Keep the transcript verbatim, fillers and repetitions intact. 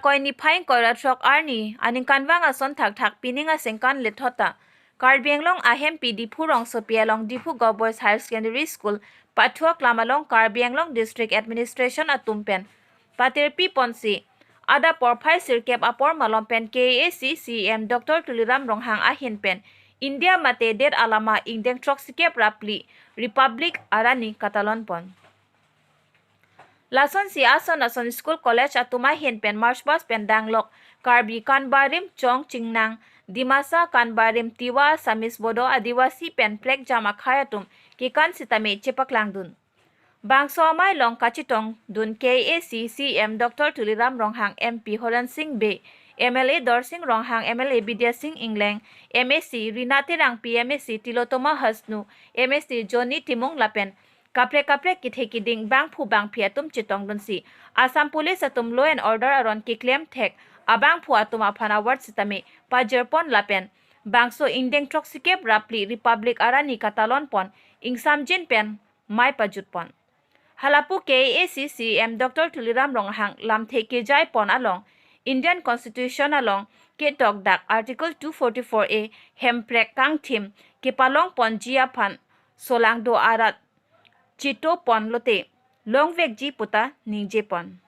Koi niphai ingkoi ra throk arni aningkanvang ason thakthak pining aningkan lethot ta Karbi Anglong ahempi Diphu rongsopi along Diphu Govt Boys Higher Secondary School pathu aklam along Karbi Anglong District Administration atum pen patirpi ponsi adap porphai sirkep apor malom pen K A A C C E M Doctor Tuliram Ronghang ahin pen India mate det alama ingdeng throksikep ra phli Republic arani katalon pon. Lasonsi ason ason school college atum ahin pen march past pen danglok Karbi kanbarim chong chingnang Dimasa kanbarim Tiwa Assamese Bodo Adivasi pen plek jam akhai atum kekan sitame chepaklangdun. Bangso amei along kachetongdun K A A C C E M Doctor Tuliram Ronghang, M P Horen Sing Bey, M L A Dorsing Ronghang, M L A Bidya Sing Engleng, M A C Rina Terangpi, M A C Tilottama Hasnu, M A C Johnny Timung lapen kaprek kaprek kethe keding bangphu bangphi atum chetongdunsi Assam Police atum law and order aron keklem thek abangphu atum aphan award sitame pajir pon lapen bangso ingdeng throksikep ra phli Republic arani katalon pon ingsamjin pen mei pajut pon. Halapu K A A C C E M Doctor Tuliram Ronghang lamthe kejai pon along Indian Constitution along ketok dak Article two forty-four A hemprek kangthim kepalong ponji aphan solangdo arat chito pon lote longvekji puta ningje pon.